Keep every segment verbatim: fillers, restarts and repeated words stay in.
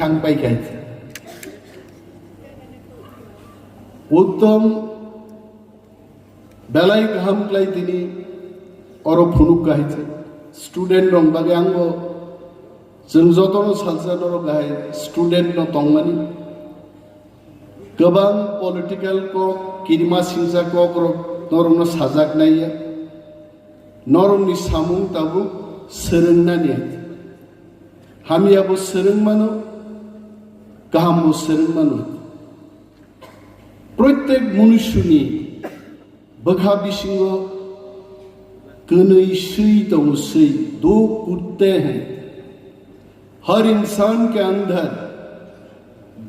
Ang pai kha. Uttom belai kaham khlai tini oro phunuk kha hai se. Student rok bagwi ang bo chwng jotono salsa norok hai student no tongmani. Kwbang political kok, kirima singsa kok rok norokno sajak nai ya. Norokni samung tabuk swrwng nani. Hamya bo swrwng mano, kaham bo swrwng mano. Protek munusyoni bwkha bisingo kwnwi swi tongo swi, do kutte hain. Har insan ke andar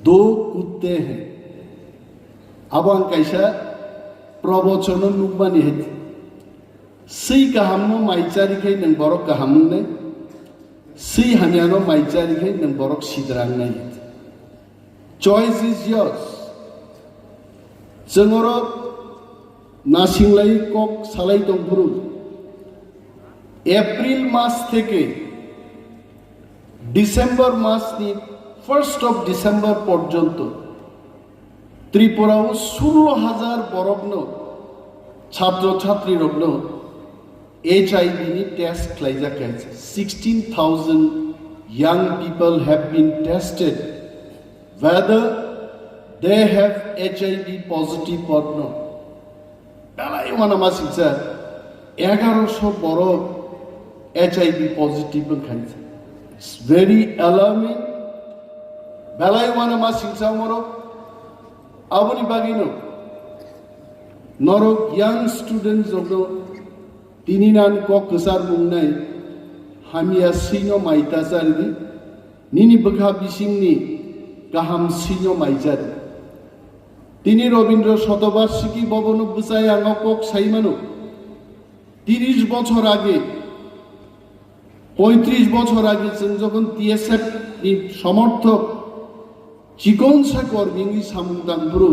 do kutte hain. Abo ang kaisa probochono nukmani hai. Swi kahamno mai chari khai nwng borok kaham wngnai. Swi hamyano mai chari khai nwng borok sidrangnai. Choice is yours. Chwng oro nasinglai kok salai tongphuru. April mas theke December mas ni first of December porjonto Tripura o sullo hajar borokno, chhatro chhatrirokno H I V ni test khlaijak kha. Sixteen thousand young people have been tested whether they have H I V positive or not. Belai uanama singsa egaroso borok H I V positive wngkha. It's very alarming. Belai uanama singsa morok. Aboni bagwino norok young students rokno tini nan kok kwchar mungnai hamya swino mai ta chari di. Nini bwkha bisingni kaham swino mai chari. Tini Robindra Shatabarshiki bobono bwchai ang o kok sai mano. Tiris bochor age, poitris bochor age chwng jokhon T S F ni somorthok chikonsa kormi wngwi samung tangphuru,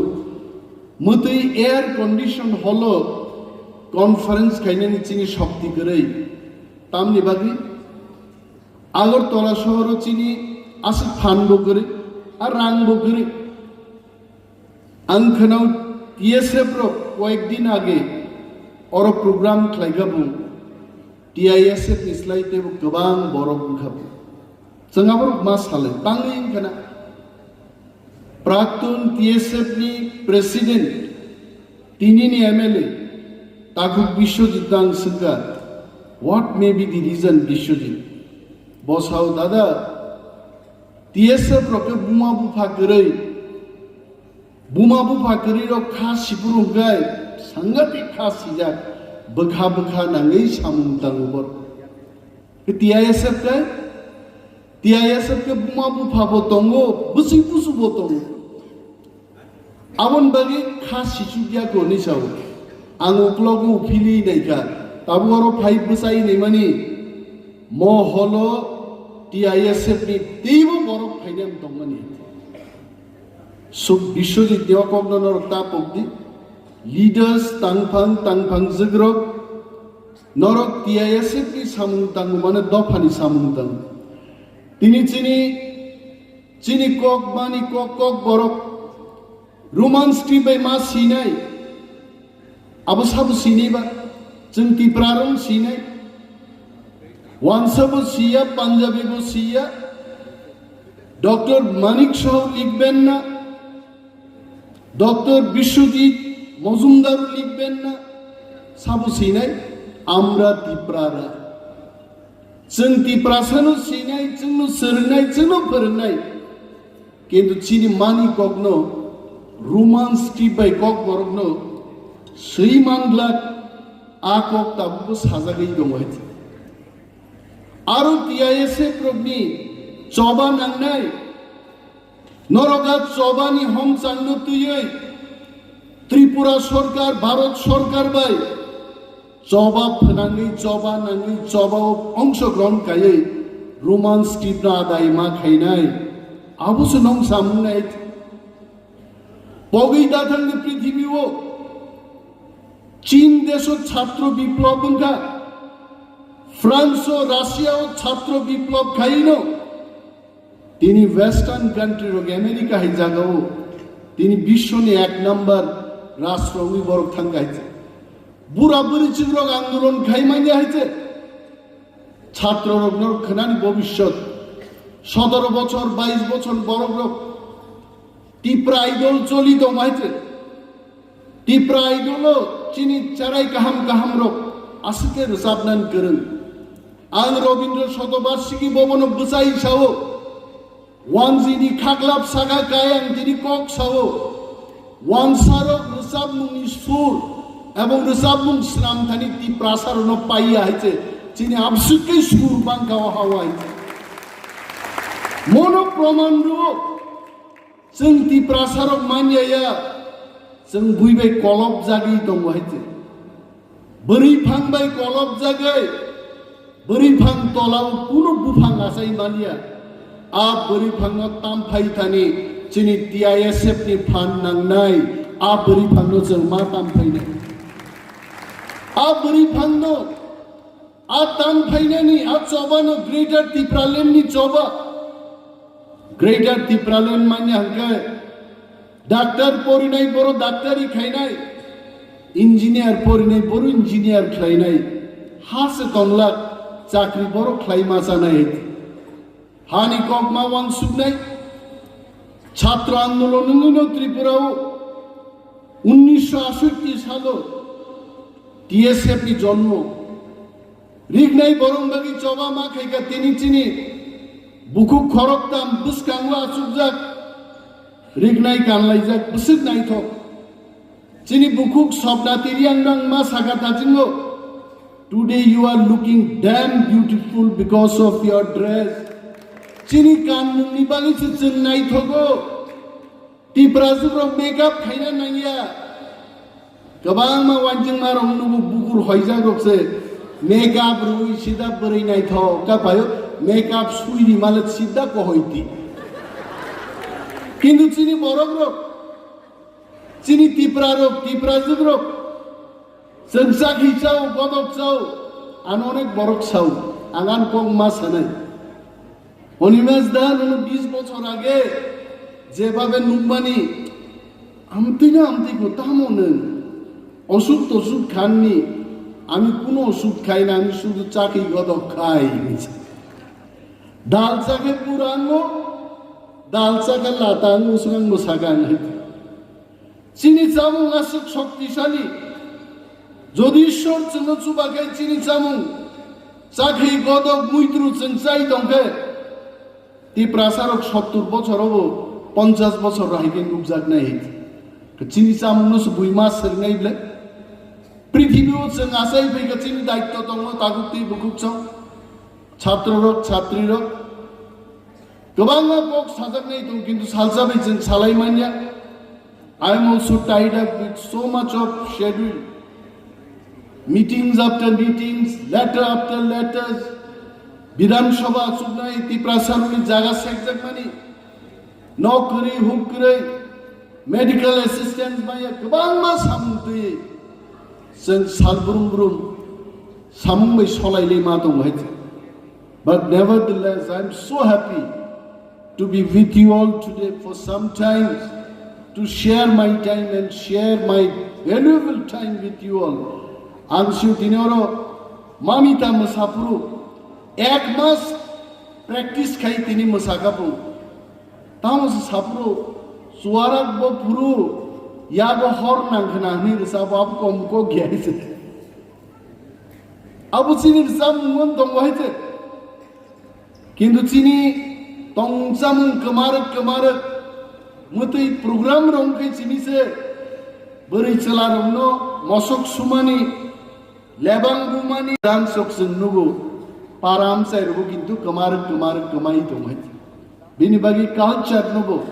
mwtwi air condition hall o conference khainani chini shokti kwrwi. Tamni bagwi Agartala sohoro chini aswk phan bo kwrwi, a rang bo kwrwi. Ang khwnao T S F rok koyek din age oro program khlaikha bo, T I S F ni slai teibo kwbang borok wngkha bo. Chwng aborok ma salai tangwi wngkha na. Praktun T S F ni president, tinini M L A, Takhuk Biswajit no ang swngkha, "What may be the reason, Biswajit?" Bo sao, "Dada, T S F rok khe buma bupha kwrwi, buma bupha kwrwi rok kha sipuru hwnkhe sangatik kha sijak, bwkha bwkha nangwi samung tango bor." Khe T I S F khe, T I S F khe buma bupha bo tongo, bwswi busu bo tongo. Aboni bagwi kha sichuk ya khe hwnwi sao. Ang uklogo uphilwi naikha. Tabuk oro phai bwchai naimani mo holo T I S F ni teibo borok phainai tongmani. Suk Biswajit ni o kokno norok ta pokdi. Leaders tangphang tangphang jwkrok norok T I S F ni samung tango mane dophani samung tango. Tini chini, chini kok mani kok kok borok Roman script bai ma sinai. Abo sabo sinai ba? Chwng Tipra rok sinai. Wansa bo siya, Punjabi bo siya. Doctor Manik Saha likben na, Doctor Biswajit Majumdar likben na, sabo sinai, আমরা তিপ্রারা। Chwng Tiprasano sinai, chwngno swrwngnai, chwngno phwrwngnai. Kintu chini mani kokno, Roman script bai kok borokno swi manglak, a kok tabukbo sajagwi tongo hai. Aro T I S F rokni choba nangnai, norok a chobani homchangno twiwi Tripura sorkar, Bharat sorkar bai choba phwnangwi, choba nangwi, choba o ongshogrohon kaiwi Roman script no adai ma khainai. Abo se nong samung nai. Pogwi dathangni prithibi o Chin deso chhatro biplob wngkha, France o, Russia o chhatro biplob khaino. Tini Western country rok America hai jagao tini biswoni ek number rastro wngwi borok thangkha hai se. Bura bwrwi chikrok andolon khai manya hai se. Chhatro rokno khwnani bobishyot, sotoro bochor, bais bochor borok rok Tipra Idol choli tong hai se. Tipra Idolo chini charai kaham kaham rok aswk khe rwchapnani kwrwng. Ang Robindra Shatobarshiki bobono bwchai sao, wanjini khaklap saka kai ang tini kok sao, wansarok rwchapmungni sur ebong rwchapmung swnamthani Tiprasarokno paiya hai se chini abswk khe sur bangkha o hao hai se. Mono proman rwo. Chwng Tiprasarok manya ya, chwng bui bai kolop jagwi tongo hai se. Bwrwi phang bai kolop jagwi, bwrwi phang tolao kuno buphang achai manya. A bwrwi phangno tamphai thani chini T I S F ni phan nangnai, a bwrwi phangno chwng ma tamphainai. A bwrwi phangno A tam phainani a choba no Greater Tipraland ni choba. Greater Tipraland manya hwnkhe doctor porinai boro doctor khainai, engineer porinai boro engineer khlainai, ha se tonglak chakri boro khlai ma chanai. Hani kokma wansuknai chhatro andolon wngwino Tripura o unnisho asotti salo T S F ni jonmo. Rignai borong bagwi choba ma khaika tini chini bukhuk khoroktam bwskango achukjak, rignai kanlaijak bwswk naithok. Chini bukhuk Swapna Tiriang nang ma saka tachingo, "Today you are looking damn beautiful because of your dress." Chini kanmungni bagwi se chwng naithogo. Tiprasuk rok makeup khaina nangya. Kwbangma wanjingma rok nugo bukur hoijak rok se makeup rwi sida bwrwi naithok ka payo makeup sui ri male sida kohoi ti. Kintu chini borok rok Chini Tipra rok, Tipra jwk rok, chwng chakhi chao, godok chao, ano onek borok sao, ang ani kok ma sanai. Onimas da nono bis bochor age, jebabe nukmani, amtwi na amtwi ko tamo nwng, osuk tosuk khanni, ami kuno osuk khai na, ami sudu chakhi godok khai. Dal chakhe pura ango, dal chakhe lata ango, swkang bo saka ang hai. Chini chamung aswk shoktisali. Jodi Ishwar chwngno chubakhai chini chamung chakhi godok muitru chwng chai tongkhe, Tiprasarok sottur bochorobo ponchash bochor rahi khe nukjaknai. Chini chamungno se buima sernai ble. Prithibi o chwng achai phaikha chini daitto tongno takhuk twi bukhuk chong. Chhatro rok, chhatri rok. Kwbangma kok sajaknai tong kintu salsa bai chwng salai manya. I am also tied up with so much of schedule. Meetings after meetings, letter after letters. Bidhan Sabha achuknai, Tiprasarokni jaga sekjakmani. Nok kwrwi, huk kwrwi, medical assistance maya kwbangma samung twi chwng sal brum brum samung bai solai le ma tongo hai. But nevertheless, I am so happy to be with you all today for some time, to share my time and share my valuable time with you all. Ang sio tini oro mamita mwsapuru ek mas practice khai tini mwsakapung. Tamo se sapro, suarak bo phuru, yago hor nang khna hwnwi rwchabo, abo kom kok ya se. Abo chini rwchapmung tongo hai se. Kintu chini tongchamung kwmarwk kwmarwk mwtwi program rok wngkhe chini se bwrwi chwla rokno mosok sumani Lebang bumani dan sok chwng nugo, para amchai rwgo kintu kwmar kwmar kwmai tongmai. Bini bagwi culture nugo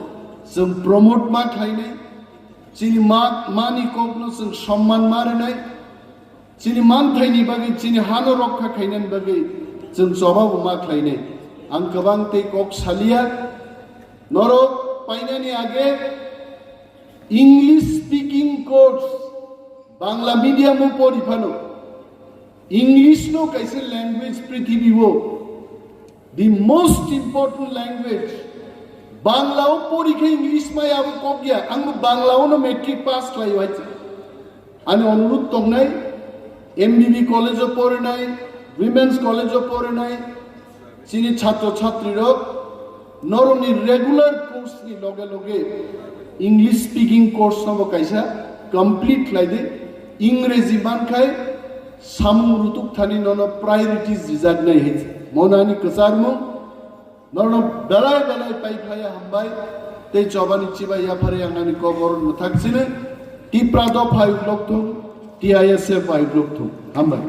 chwng promote ma khlainai, chini ma, mani kokno chwng somman ma rwnai, chini manthaini bagwi chini hano rokha khainani bagwi chwng chobabo ma khlainai. Ang kwbang tei kok salia, norok painani age English speaking course, Bangla medium o pori phano, English no kaisa language prithibi o, the most important language, Bangla o pori khe English mai abo kok ya, ang bo Bangla o no matric pass khlai o hai. Ani onurudh tongnai, M B B college o porinai, women's college o porinai, chini chhatro chhatri rok norokni regular course ni loge loge English speaking course no bo kaisa complete khlai di. Ingreji mankhai samung rutuk thani nono priorities rijak nai hai. Mono ani kwcharmung. Norno belai belai pai phlaiya hambai. Tei chobani chibai yaphari ang ani kok oro mwthak sini. Tipra dopha uklok thung, T I S F bai uklok thung. Hambai.